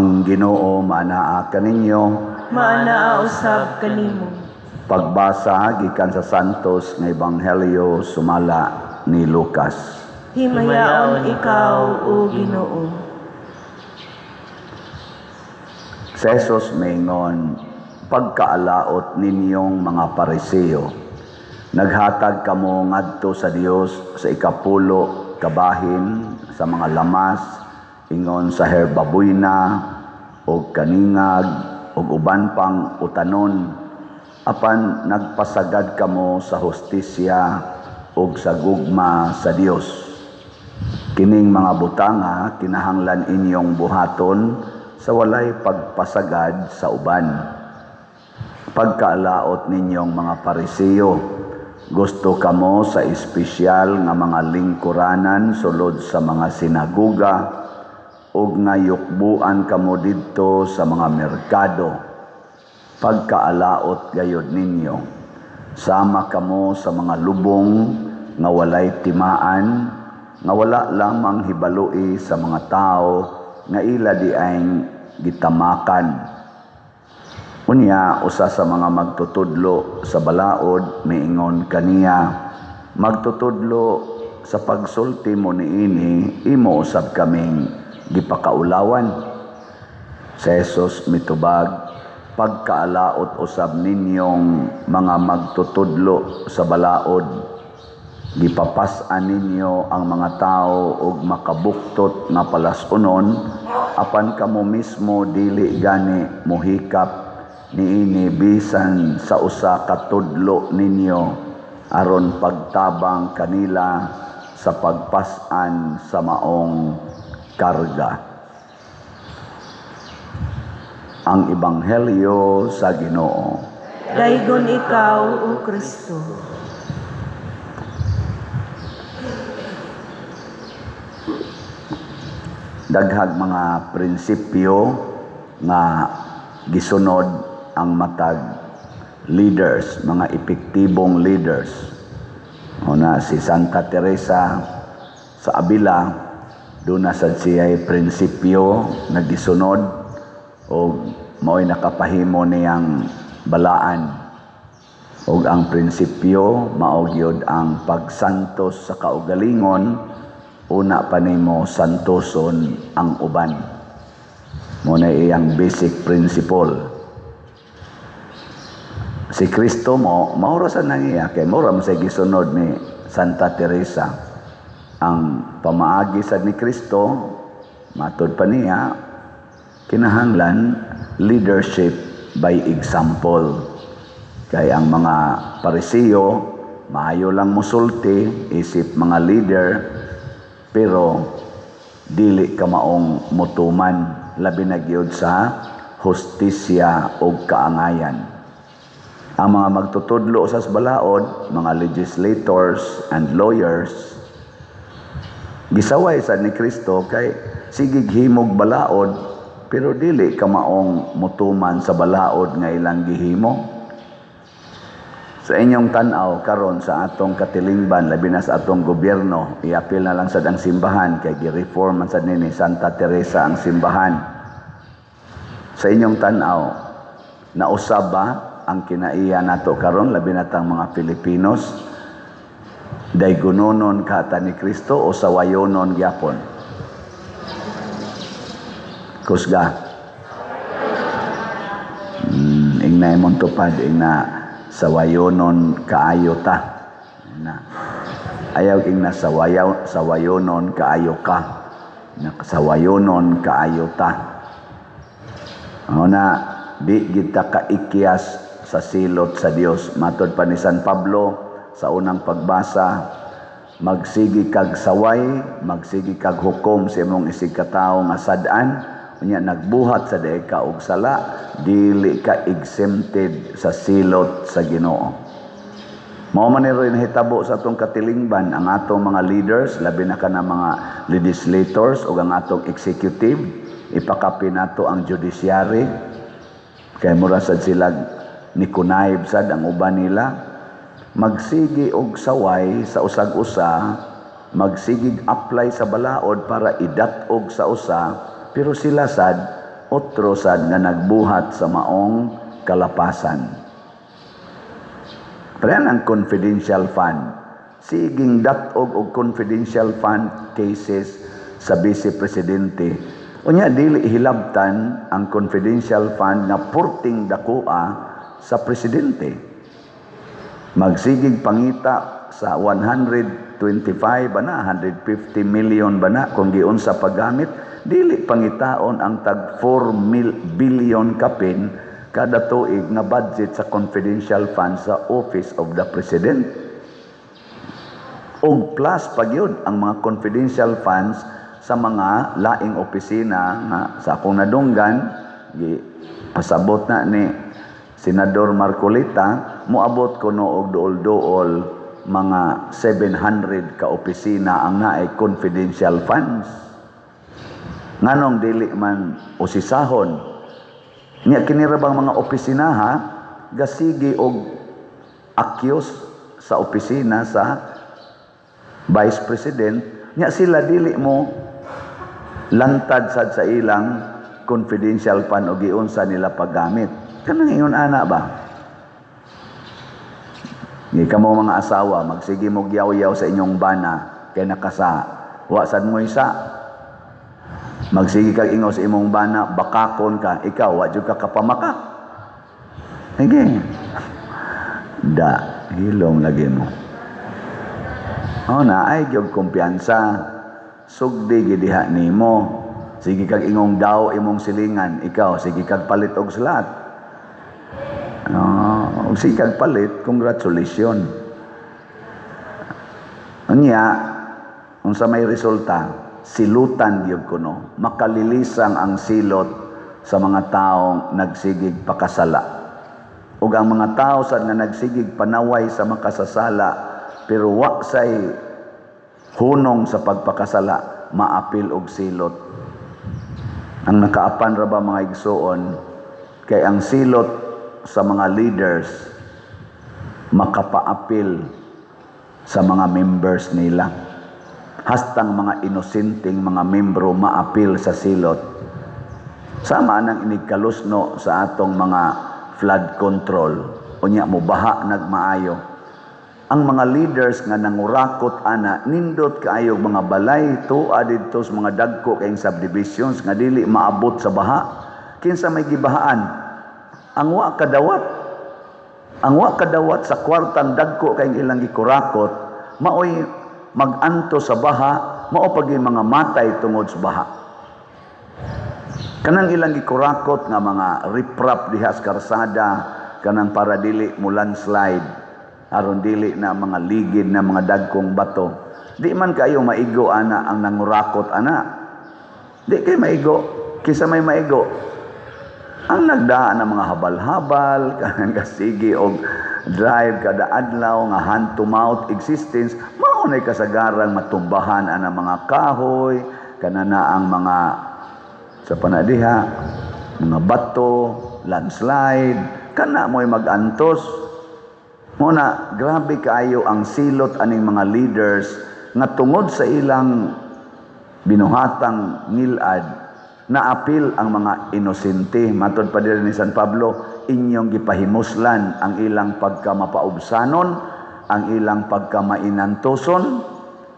Ang Ginoo maanaa kaninyo. Maanaa usab kanimo. Pagbasa gikan sa Santos nga Ebanghelyo sumala ni Lucas. Himayaon ikaw, o Ginoo. Si Jesus miingon, "Pagkaalaot ninyong mga Pariseo, naghatag kamo ngadto sa Dios sa ikapulo kabahin sa mga lamas ingon sa herbabuyna o kaningag o uban pang utanon, apan nagpasagad kamo sa hustisya ug sa gugma sa Dios. Kining mga butanga kinahanglan inyong buhaton sa walay pagpasagad sa uban. Pagkaalaot ninyong mga Pariseo, gusto kamo sa espesyal nga mga lingkuranan sulod sa mga sinaguga ug nga yukbuan kamo didto sa mga merkado. Pagkaalaot gayod ninyo, sama kamo sa mga lubong nga walay timaan, nga wala lamang hibaloi sa mga tao nga ila diayng gitamakan." Unya usa sa mga magtutudlo sa balaod miingon kaniya, "Magtutudlo, sa pagsulti mo niini, imo usab kaming gipakaulawan." Si Jesus mitubag, "Pagkaalaot usab ninyong mga magtutudlo sa balaod, gipapas-an ninyo ang mga tao og makabuktot nga palas-unon, apan kamo mismo dili gani mohikap niini bisan sa usa ka tudlo ninyo aron pagtabang kanila sa pagpas-an sa maong karga." Ang Ebanghelyo sa Ginoo. Daygon ikaw, O Kristo. Daghag mga prinsipyo nga gisunod ang matag leaders, mga epektibong leaders. Una, si Santa Teresa sa Avila, doon na sad siya'y prinsipyo nga gisunod o mao'y nakapahimo niyang balaan. Og ang prinsipyo mao gyud ang pagsantos sa kaugalingon, una pa nimo santoson ang uban. Mo na iyang basic principle. Si Kristo mo, maura sa nang iya, kay maura mo sa gisunod ni Santa Teresa. Ang pamaagi sa ni Kristo, matod pa niya, kinahanglan leadership by example. Kay ang mga Pariseo, maayo lang musulti, isip mga leader, pero dili ka maong mutuman, labi na gyud sa hustisya o kaangayan. Ang mga magtutudlo sa balaod, mga legislators and lawyers, gisaway sa ni Kristo kay sigig himog balaod, pero dili ka maong mutuman sa balaod nga ilang gihimo. Sa inyong tan-aw karon sa atong katilingban, labi na sa atong gobyerno, iapil na lang sad ang simbahan kay gi-reform man sad ni Santa Teresa ang simbahan. Sa inyong tan-aw, nausab ba ang kinaiya nato karon, labi na tang mga Pilipinos, daygunonon kata ni Kristo o sawayonon gyapon? Kusga. Ingna imong tupad, ingna sawayonon kaayo ta. Ingna. Ayaw ingna sawayonon kaayo ka. Ingna sawayonon kaayo ta. Una, di kita kaikyas sa silot sa Dios. Matod pa ni San Pablo sa unang pagbasa, magsigi kag saway, magsigi kag hukom sa imong isig katawo nga sad-an, unya nagbuhat sa day ka og sala, dili ka exempted sa silot sa Ginoo. Mao man ni rin nahitabo sa atong katilingban, ang atong mga leaders, labi na kana mga legislators ug ang atong executive, ipakapin nato ang judiciary kay mura sad sila ni kunayb sad ang uban nila, magsigi og saway sa usag-usa, magsigig apply sa balaod para idat-og sa usa, pero sila sad otro sad nga nagbuhat sa maong kalapasan. Parehan ang confidential fund. Siging dat-og og confidential fund cases sa Vice Presidente. Unya dili hilabtan ang confidential fund nga purting dakoa sa presidente. Magsigig pangita sa 125 ba na, 150 million ba na kung giunsa paggamit, dili pangitaon ang tag 4 billion kapin kada tuig nga budget sa confidential fund sa Office of the President. Og plus pa gyud ang mga confidential funds sa mga laing opisina nga sa akong nadunggan, gi pasabot na ni Senador Marcoleta, moabot kuno og duol-duol mga 700 ka opisina ang naay confidential funds. Nganong dili man usisahon? Nya kini ra bang mga opisina ha, gasigi og accuse sa opisina sa Vice President, nya sila dili mo lantad sad sa ilang confidential fund o giunsa nila paggamit. Kanang ingon ana ba? Ngi kamo mga asawa, magsige mo yaw-yaw sa inyong bana kay nakasa. Wa sad mo isa. Magsige kag ingon sa imong bana, bakakon ka, ikaw wa jud ka kapamakak. Sige. Da, hilom lagi mo. Oh, na ay gyud kumpiyansa. Sugdi gid diha nimo. Sige kag ingong daw imong silingan, ikaw sige kag palit og slot. No, og sige kag palit, congratulations. Unya, unsa may resulta? Silutan gyud kuno, makalilisang ang silot sa mga taong nagsigig pakasala. Ug ang mga tao sad nga nagsigig panaway sa makasasala pero wa say hunong sa pagpakasala, maapil og silot. Ang nakaapan ra ba, mga igsuon, kay ang silot sa mga leaders makapaapil sa mga members nila. Hastang mga inosenteng mga membro maapil sa silot. Sama nang inigkalusno sa atong mga flood control. Unya mo baha nagmaayo. Ang mga leaders nga nangurakot ana, nindot kaayo mga balay tuwa didto sa mga dagko kayong subdivisions nga dili maabot sa baha. Kinsa may gibahaan? Ang wa kadawat. Ang wa kadawat sa kwartang dagko kayong ilang gikurakot, maoy maganto sa baha, mao pag mga matay tungod sa baha. Kanang ilang gikurakot nga mga riprap diha sa karsada, kanang para dili mo landslide, aron dili na mga ligid na mga dagkong bato. Di man kayo maigo ana ang nangurakot ana. Di kay maigo, kisa may maigo. Ang nagdaan ng mga habal-habal, kanang kasigi og drive kada adlaw nga hand to mouth existence, mao nay kasagarang matumbahan ang mga kahoy, kanana ang mga sa panadiha, mga bato, landslide, kana mo'y magantos. Muna, grabe kaayo ang silot aning mga leaders nga tungod sa ilang binuhatang ngilad, naapil ang mga inosente. Matod pa diri ni San Pablo, inyong gipahimuslan ang ilang pagkamapaubsanon, ang ilang pagkamainantoson.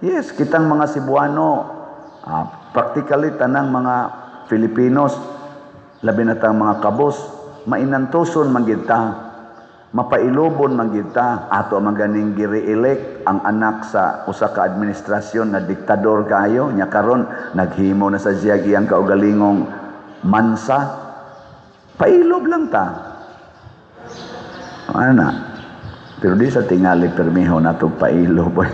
Yes, kitang mga Cebuano, practically tanang mga Filipinos, labi na tang mga kabos, mainantoson man gid ta, mapailobon man gid ta. Ato man ganing gi-re-elect ang anak sa usa ka administrasyon na diktador kaayo, nya karon naghimo na sa siya iyang kaugalingong mansa. Pailob lang ta. Ana. Pero di sa tingali permiho natong pailob.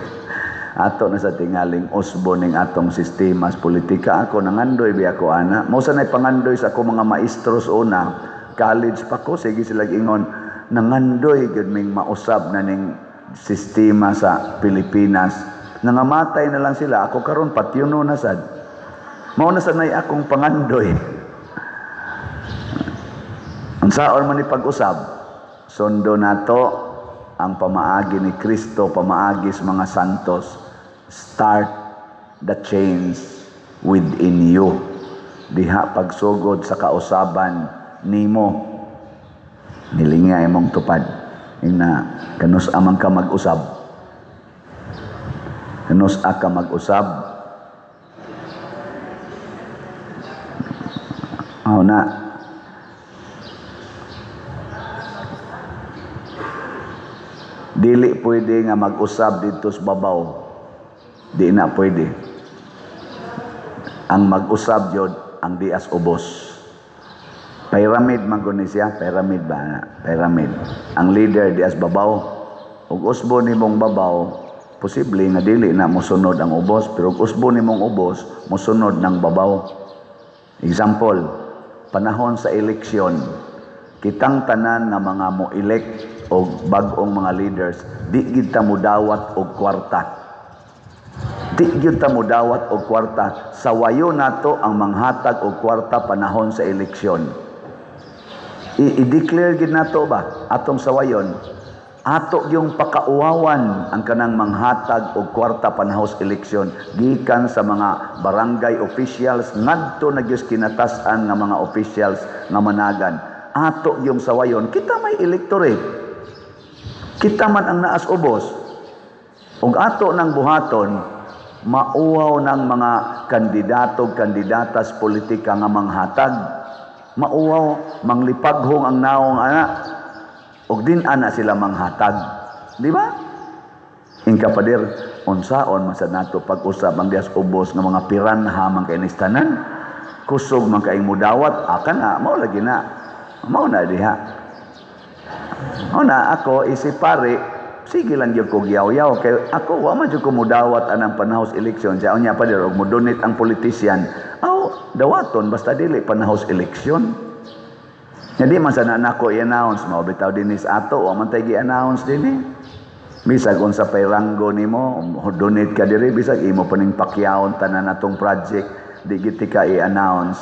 Ato na sa tingaling usbo ning atong sistema sa politika. Ako nangandoy biya ko ana. Mao sa nay pangandoy sa ako mga maestros una, college pa ko, sige sila ingon, nangandoy gyud ming mausab na ning sistema sa Pilipinas. Nangamatay na lang sila, ako karon patyuno na sad. Mao na sa nay akong pangandoy. Unsaon man ni pag-usab, sundo nato ang pamaagi ni Kristo, pamaagi sa mga santos. Start the change within you. Diha pagsugod sa kausaban nimo. Nilinga imong tupad. Ina kanus amang ka mag-usab. Kanus ka mag-usab. Oh na. Dili pwede nga mag-usab dito sa babaw. Di na pwede. Ang mag-usab jud ang dias ubos. Pyramid man gud ni siya, pyramid ba na? Pyramid. Ang leader dias babaw. Ug usbo nimong babaw, posible nga dili na mosunod ang ubos, pero ug usbo nimong ubos, mosunod ng babaw. Example, panahon sa eleksyon, kitang tanan nga mga mo-elect og bag-ong mga leaders, di gid ta modawat og kwarta. Di gyud ta modawat og kwarta. Sa wayo nato ang manghatag og kwarta panahon sa eleksyon. I-declare gid nato ba atong sawayon, ato yung pakauwawan ang kanang manghatag og kwarta panahon sa eleksyon gikan sa mga barangay officials ngadto na gyud kinatas-an nga mga officials nga managan. Ato yung sawayon, kita may electorate, kita man ang naas ubos, ug ato nang buhaton, mauwaw ng mga kandidato kandidatas politika nga manghatag, mauwaw manglipaghong ang naong ana, ug din ana sila manghatag, di ba? Ingka pader, unsaon man sad nato pag-usab ang dias ubos nga mga piranha man kay tanan, kusog man kay mudawat, aka na mao lagi na, mao na diha. Mao na ako isip pare, sige lang gyud ko giyaw-yaw kay ako wa man jud ko mudawat anang panahos eleksyon. Siya unya pader og mo-donate ang politician, aw dawaton basta dili panahos eleksyon. Nya di man sana nako i-announce, mao bitaw dinhi sa ato wa man tay gi-announce dinhi. Bisag unsa pay ranggo nimo, donate ka diri, bisag imo pa ning pakyaon tanan natong project, di gid ka i-announce.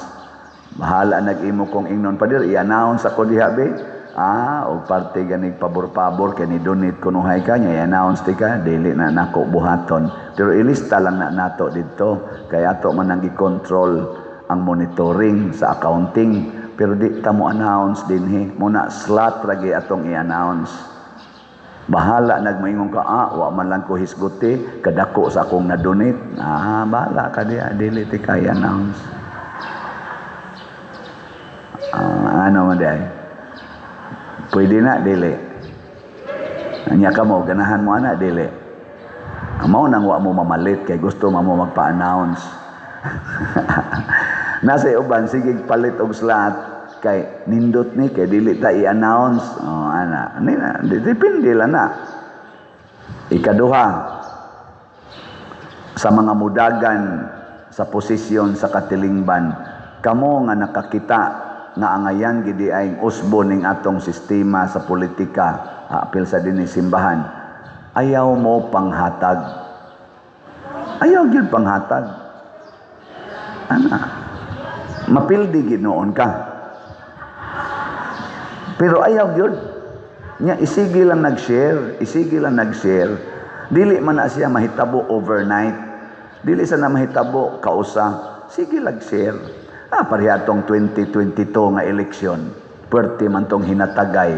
Bahala nag-imo kong ingnon pader, i-announce ako diha be. Ah, og parte ganig pabor-pabor kay ni donate kunuhay ka nya i-announce ti ka, dili na nako buhaton. Pero ilista lang na nato didto kay ato man ang gi-control ang monitoring sa accounting, pero di ta mo announce dinhi, muna slot ra gi atong i-announce. Bahala nagmoingon ka, wa man lang ko hisguti, kadako sa akong na-donate. Ah, bahala ka diha, dili ti ka i-announce. Ano man di ay? Pwede na, dili. Anya ka mo, ganahan mo ana, dili. Mao nang wa mo mamalit, kay gusto mo magpa-announce. Nasa uban, sige palit og slot, kay nindot ni, kay dili ta i-announce. Oh, ana. Ni na, depende lang na. Ikaduha, sa mga mudagan sa posisyon sa katilingban, kamo nga nakakita nga angayan gidi ay usbo ning atong sistema sa politika, apil sa dinhi simbahan, ayaw mo panghatag. Ayaw gyud panghatag. Ana, mapildi gid noon ka. Pero ayaw gyud. Nya isigi lang nag-share, isigi lang nag-share. Dili man na siya mahitabo overnight. Dili sa na mahitabo kausa. Sige lang share. Ah, pareha tong 2022 nga eleksyon. Puwerte man tong hinatagay.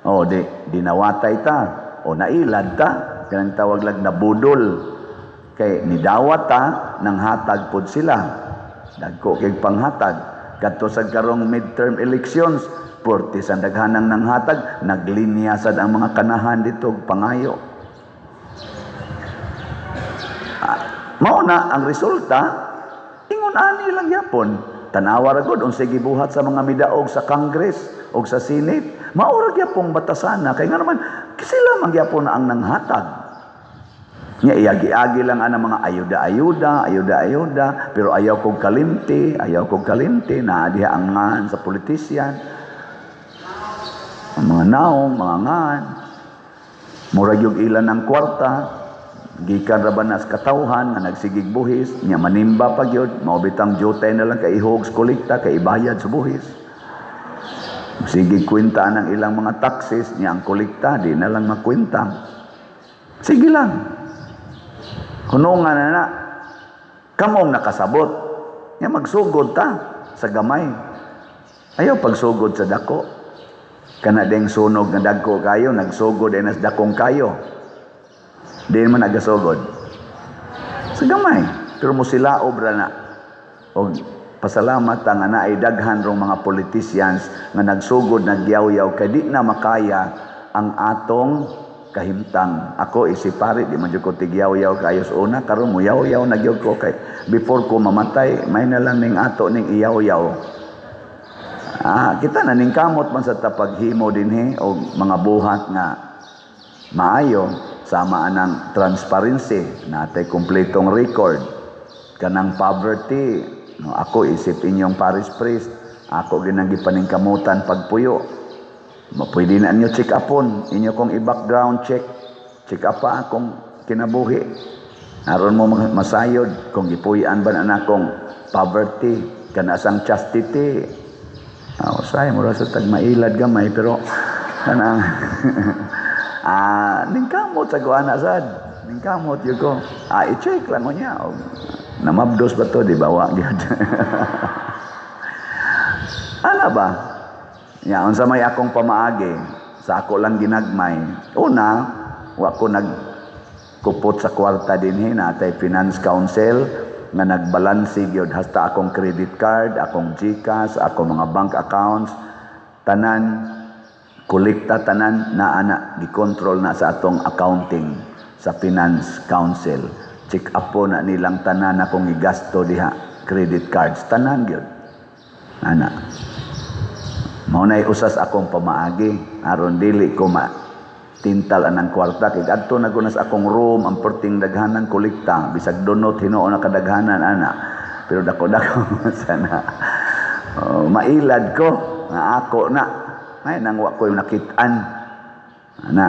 O, di, dinawatay ta. O, nailad ta. Kanang tawag lang nabudol. Kay nidawat ta, nang hatag pod sila. Dagko kay panghatag. Kadto sa karong midterm elections, puwerte sa daghanang nanghatag, naglinya sad ang mga kanahan dito pangayo. Ah, mao na ang resulta, ingon ani lang yapon. Tanawa ra gud unsay gibuhat sa mga midaog sa Congress og sa Senate. Mao ra gyapong batasana kay nga naman sila man gyapon na ang nanghatag. Nya iagi-agi lang ana mga ayuda-ayuda, ayuda-ayuda, pero ayaw kog kalimti, ayaw kog kalimti na diha ang ngan sa politician. Ang mga naong, mga ngan. Murag yung ilan ng kwarta, gikan ra ba nas katawhan nga nagsigig buhis, nya manimba pa gyud, mao bitang jutay na lang kay ihog sa kolekta kay ibayad sa buhis. Sige kwenta ang ilang mga taxes, nya ang kolekta di na lang makwenta. Sige lang. Hunungan na na. Kamong nakasabot. Nya magsugod ta sa gamay. Ayaw pagsugod sa dako. Kana ding sunog nga dagko kayo, nagsugod ay nas dakong kayo. Di man nagasugod. Sa gamay. Pero mo sila obra na. Og pasalamat ta nga naay daghan rong mga politicians nga nagsugod, nagyaw-yaw, kay di na makaya ang atong kahimtang. Ako isip pari, di man jud ko tigyaw-yaw kayo sa una, karon mo yaw-yaw na gyud ko kay before ko mamatay, may na lang ning ato ning iyaw-yaw. Kita na ning kamot man sa tapaghimo dinhi og mga buhat nga maayo, sama anang transparency, natay kumpletong record kanang poverty, no? Ako isip inyong parish priest, ako ginang gipaningkamutan pagpuyo. Pwede na inyo check upon inyo kong i-background check, check up pa akong kinabuhi aron mo masayod kung gipuy-an ba na nakong poverty. Kana sang chastity, usay mura sa tag mailad gamay, pero kanang ningkamot sa kuana sad, ningkamot yun ko. I-check lang ko niya. Og, namabdos ba to, di ba? Wa gyud. Ana ba? Ya, unsa may akong pamaagi sa ako lang ginagmay. Una, wa ko nagkupot sa kwarta dinhi. Natay Finance Council nga nagbalanse gyud hasta akong credit card, akong GCash, akong mga bank accounts, tanan kolekta, tanan na ana gikontrol na sa atong accounting sa Finance Council. Check up po na nilang tanan akong gigasto diha, credit cards, tanan gyud. Ana. Mao nay usas akong pamaagi aron dili ko ma tintal anang kwarta, kay adto na ko na sa akong room ang perting daghanan kolekta, bisag donot hinuon na kadaghanan ana, pero dako-dako sana. Oh, mailad ko nga ako na may nang wa ko nakit-an ana.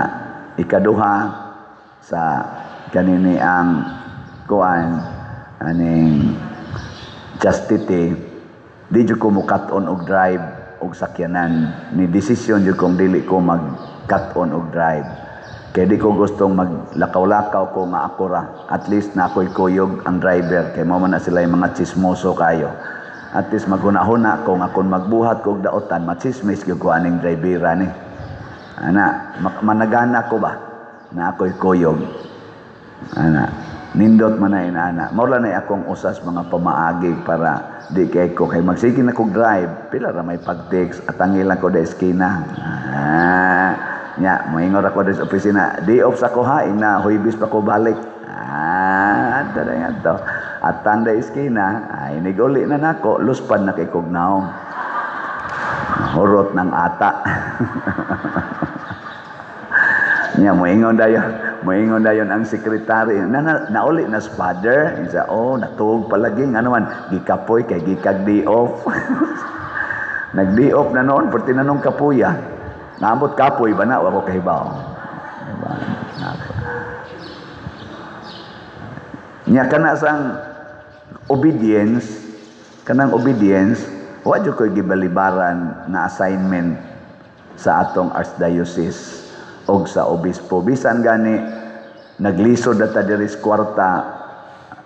Ikaduha sa kanini ang kuan aning chastity, di jud ko mukat-on og drive og sakyanan. Ni desisyon jud kong dili ko mag-cut-on og drive kay di ko gustong maglakaw-lakaw ko nga ako ra. At least na ako'y kuyog ang driver, kay mao man na sila yung mga chismoso kayo. At least maghuna-huna ko nga kung magbuhat ko og daotan, machismis gyud ko aning drivera ni ana. Managana ko ba na ako'y kuyog ana. Nindot man na inana. Mao lang na akong usas mga pamaagi para di kay ko, kay magsige na kog drive, pila ra may pag-text at ang ilang ko da eskina. Nya moingon ako sa opisina, "Di off sa ko ha, ina Huwebes pa ko balik." Adto na to. Atang da eskina, ay niguli na nako, luspad na kay kog naong. Hurot ng ata. Nya moingon dayon ang sekretary na nauli na sa father. Isa, "Oh, natuog palagi ngano man gikapoy kay gikag day off." Nag day off na noon pero tinanong kapuya. Naambot kapoy ba na, wa ko kahibaw. Diba? Nya kana sang obedience, kanang obedience, wa jud ko'y gibalibaran na assignment sa atong archdiocese og sa obispo. Bisan gani naglisod na ta diri sa kwarta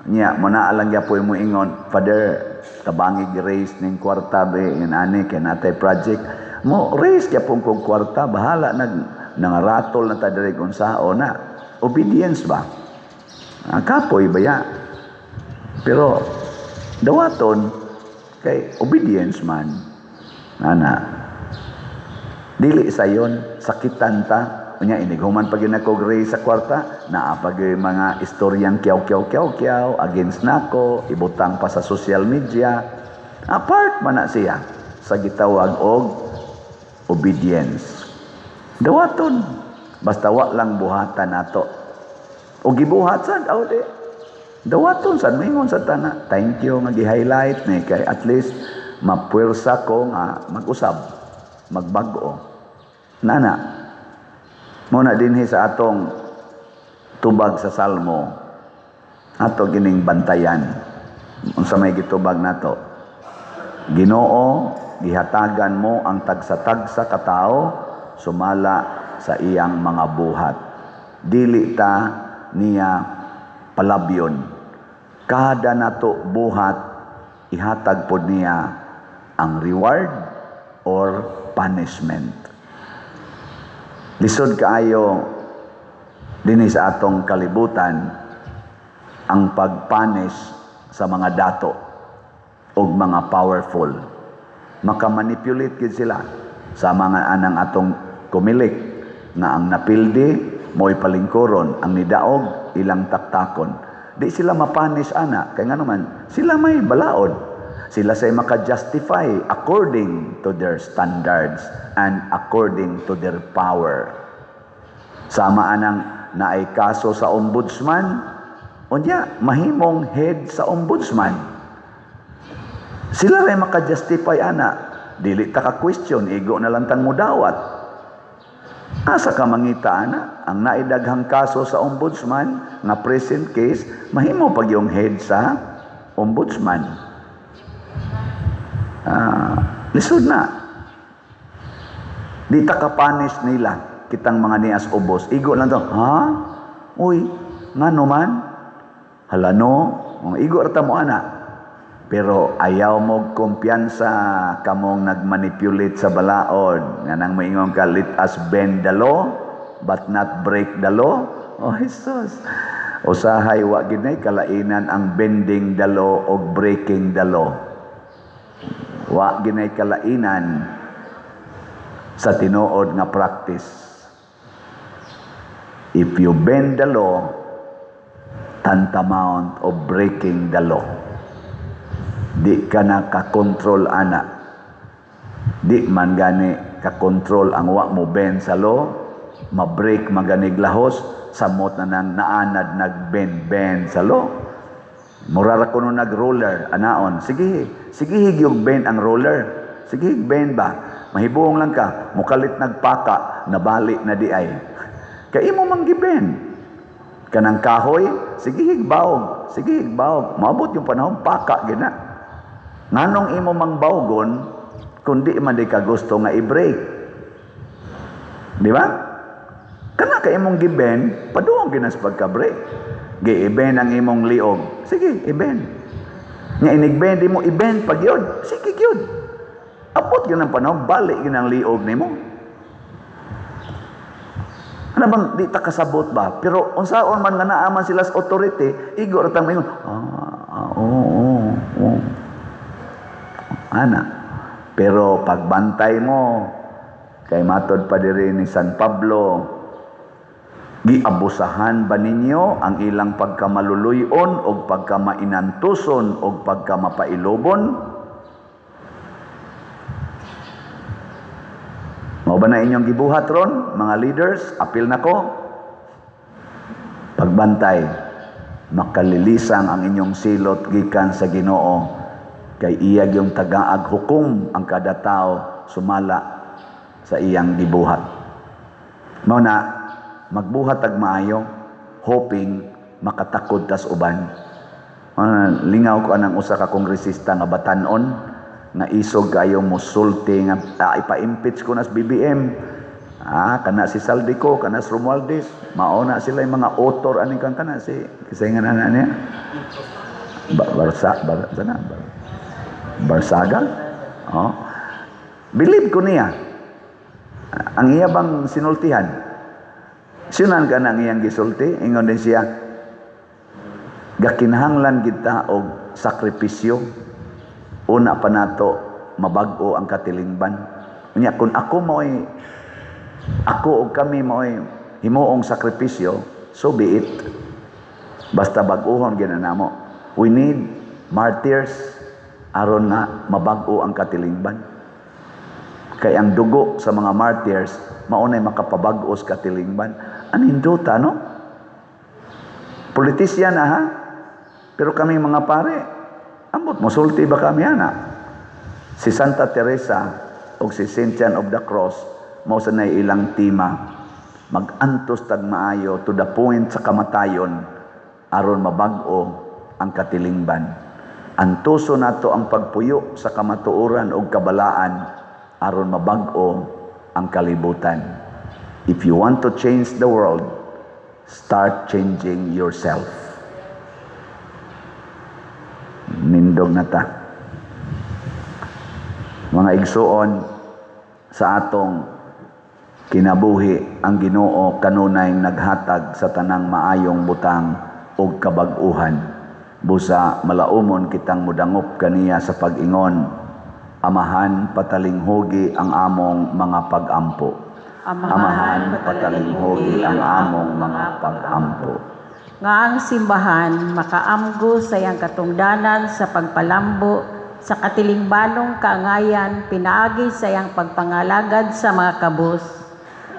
niya, mo naa lang gyapoy mo ingon, "Father, tabangi raise ning kwarta be in ani kay natay project." Mo raise gyapon kog kwarta, bahala nag nangaratol na ta diri kung sao na. Obedience ba? Kapoy ba ya? Pero dawaton kay obedience man. Ana. Dili sayon, sakitan ta. Unya inighuman pag nako raise sa kwarta, naa pa gyud mga istoryang kiyaw kiyaw kiyaw kiyaw against nako, ibutang pa sa social media. Apart man na siya sa gitawag og obedience. Dawaton basta wa lang buhatan nato. O gibuhat sad aw di. Dawaton sad, mingon sa tana. "Thank you nga gi-highlight ni kay at least mapuwersa ko nga mag-usab, magbag-o." Nana. Muna dinhi sa atong tubag sa Salmo, ato gining bantayan. Unsa may gitubag nato? Ginoo, gihatagan mo ang tagsa-tagsa katao sumala sa iyang mga buhat. Dili ta niya palabyon. Kada nato buhat Ihatag pod niya ang reward or punishment. Lisod kaayo dinhi sa atong kalibutan ang pagpunish sa mga dato og mga powerful. Makamanipulate gid sila sa mga anang atong Comelec nga ang napildi mo'y palingkuron, ang nidaog ilang taktakon. Di sila mapunish ana kay ngano man sila may balaod. Sila say maka-justify according to their standards and according to their power. Sama anang naay kaso sa ombudsman, unya mahimong head sa ombudsman. Sila ray maka-justify ana. Dili ta ka question, igo na lang tang mudawat. Asa ka mangita ana? Ang naidaghang kaso sa ombudsman nga present case, mahimo pag yung head sa ombudsman. Lisod na. Di ta ka punish nila kitang mga nias ubos. Igo lang to. Ha? Uy, ngano man? Hala no? Oh, igo ra ta mo ana. Pero ayaw mo kumpiyansa kamong nagmanipulate sa balaod. Nga nang maingon ka, "Let us bend the law, but not break the law." Oh, Jesus. Usahay wa gid kalainan ang bending the law o breaking the law. Wa ginay kalainan sa tinuod nga practice. If you bend the law, tantamount of breaking the law. Di ka na kakontrol ana. Di man gani kakontrol ang wa mo bend sa law, ma-break maganig lahos, samot na nang naanad nag-bend bend sa law. Mura ra kuno nag-roller, anaon. Sige, sige yung bend ang roller. Sige, bend ba? Mahibuong lang ka, mukalit nagpaka, nabali na di ay. Kay imo man gibend. Kanang kahoy, sige baog, sige baog. Maabot yung panahon, paka gina. Nganong imo mang bawgon, kundi man di ka gusto nga i-break? Di ba? Kana ka imong giben, paduong ginas pagka-break. Gi-ibend ang imong liog. Sige, ibend. Nga inig-bend mo, ibend pag yun. Sige gyud. Abot yun ang panahon, balik yun ang liog nimo. Ano bang di ta kasabot ba? Pero unsaon man nga naa man sila sa authority, igo ra tang maingon, "Ah, ah, oo." Ana. Pero pagbantay mo, kay matod pa diri ni San Pablo, giabusahan ba ninyo ang ilang pagkamaluluyon o pagkamainantuson o pagkamapailobon? Mao ba na inyong gibuhat ron, mga leaders? Apil na ko. Pagbantay, makalilisang ang inyong silot gikan sa Ginoo, kay iyag yung tagaag hukom ang kada tao sumala sa iyang gibuhat. Mao na, magbuhat tag maayo, hoping makatakod tas uban. Lingaw ko anang usa ka kongresista nga batan-on, nga isog kayo musulti nga ipa-impeach ko nas BBM. Kana si Zaldy Co, kana si Romualdez, mao na sila yung mga author aning kan kana si kisay nga na niya. Ba, Barsa, Bar, sana, Bar, Barsaga? Oh. Believe ko niya. Ang iya bang sinultihan? Sinan ka na ang iyang gisulti, ingon din siya, gakinahanglan kita og sakripisyo. Una pa nato mabag-o ang katilingban. Unya kung ako mo'y ako og kami mo'y himuong sakripisyo, so be it. Basta bag-ohon ginanamo. We need martyrs aron nga mabag-o ang katilingban. Kay ang dugo sa mga martyrs maunay makapabag-o sa katilingban. Aninduta, no? Politisyan na ha? Pero kami mga pare, ambot musulti ba kami ana? Si Santa Teresa o si Saint John of the Cross mao sa nay ilang tema, mag-antos tag maayo to the point sa kamatayon aron mabag-o ang katilingban. Antuso nato ang pagpuyo sa kamatuoran og kabalaan aron mabag-o ang kalibutan. If you want to change the world, start changing yourself. Nindog na ta. Mga igsuon, sa atong kinabuhi, ang Ginoo kanunay naghatag sa tanang maayong butang ug kabag-uhan. Busa malaumon kitang mudangop kaniya sa pag-ingon, "Amahan, patalinghugi ang among mga pag-ampo." Amahan, patalinghugi ang among mga pag-ampo. Nga ang simbahan makaamgo sa iyang katungdanan sa pagpalambo sa katilingbanong kaangayan pinaagi sa iyang pagpangalagad sa mga kabus,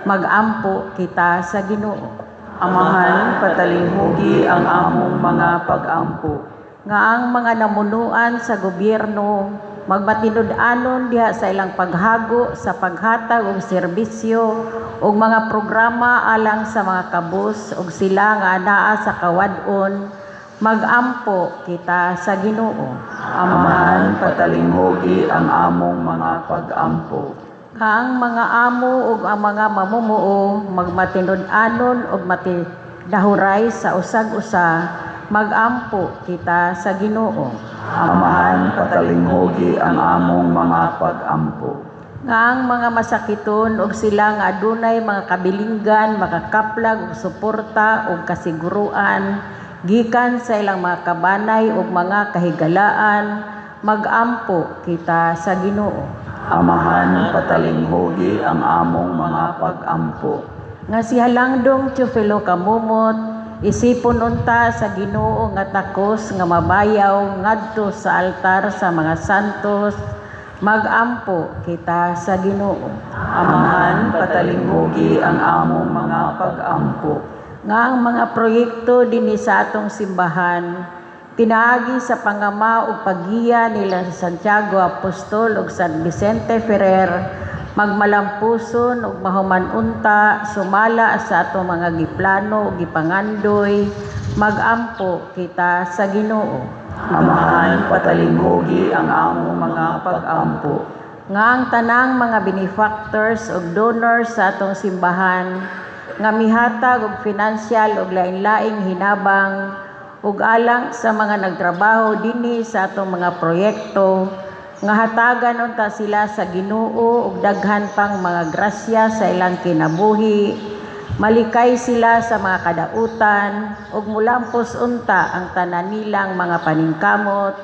magampo kita sa Ginoo. Amahan, patalinghugi ang among mga pag-ampo. Nga ang mga namunuan sa gobyerno magmatinud-anon diha sa ilang paghago sa paghatag og serbisyo ug mga programa alang sa mga kabus ug sila nga anaa sa kawad-on, magampo kita sa Ginoo. Amahan, patalinghugi ang among mga pag-ampo. Nga ang mga amo ug ang mga mamumuo magmatinud-anon ug matidahuray sa usag-usa, magampo kita sa Ginoo. Amahan, patalinghugi ang among mga pag-ampo. Nga ang mga masakiton ug sila nga adunay mga kabilinggan makakaplag og suporta ug kasiguruan gikan sa ilang mga kabanay ug mga kahigalaan, magampo kita sa Ginoo. Amahan, patalinghugi ang among mga pag-ampo. Nga si Halangdong Teofilo Camomot isipon unta sa Ginoo nga takos nga mabayaw ngadto sa altar sa mga santos, magampo kita sa Ginoo. Amahan, patalinghugi ang among mga pag-ampo. Nga ang mga proyekto dinhi sa atong simbahan pinaagi sa pangama ug paggiya nila sa Santiago Apostol ug San Vicente Ferrer magmalampuson ug mahuman unta sumala sa atong mga giplano ug gipangandoy, magampo kita sa Ginoo. Amahan, patalinghugi ang among mga pag-ampo. Nga ang tanang mga benefactors ug donors sa atong simbahan nga mihatag og financial ug lain-laing hinabang ug alang sa mga nagtrabaho dinhi sa atong mga proyekto, nga hatagan unta sila sa Ginoo og daghan pang mga grasya sa ilang kinabuhi, malikay sila sa mga kadautan ug mulampos unta ang tanan nilang mga paningkamot,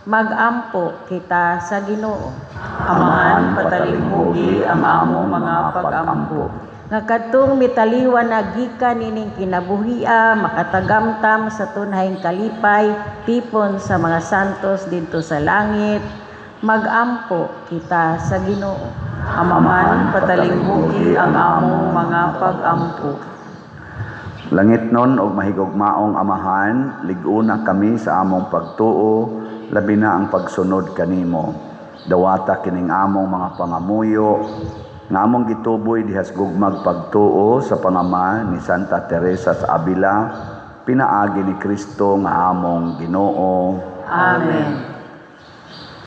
magampo kita sa Ginoo. Amahan, patalinghugi ang among mga pag-ampo. Nga kadtong mitaliwan na gikan nining kinabuhia makatagamtam sa tunhayng kalipay tipon sa mga santos didto sa langit, magampo kita sa Ginoo. Amahan, patalinghugi ang among mga pag-ampo. Langitnon og mahigugmaong Amahan, lig-una kami sa among pagtuo, labi na ang pagsunod kanimo. Dawata kining among mga pangamuyo nga among gituboy diha sa gugmag pagtuo sa pangama ni Santa Teresa sa Avila, pinaagi ni Kristo nga among Ginoo. Amen.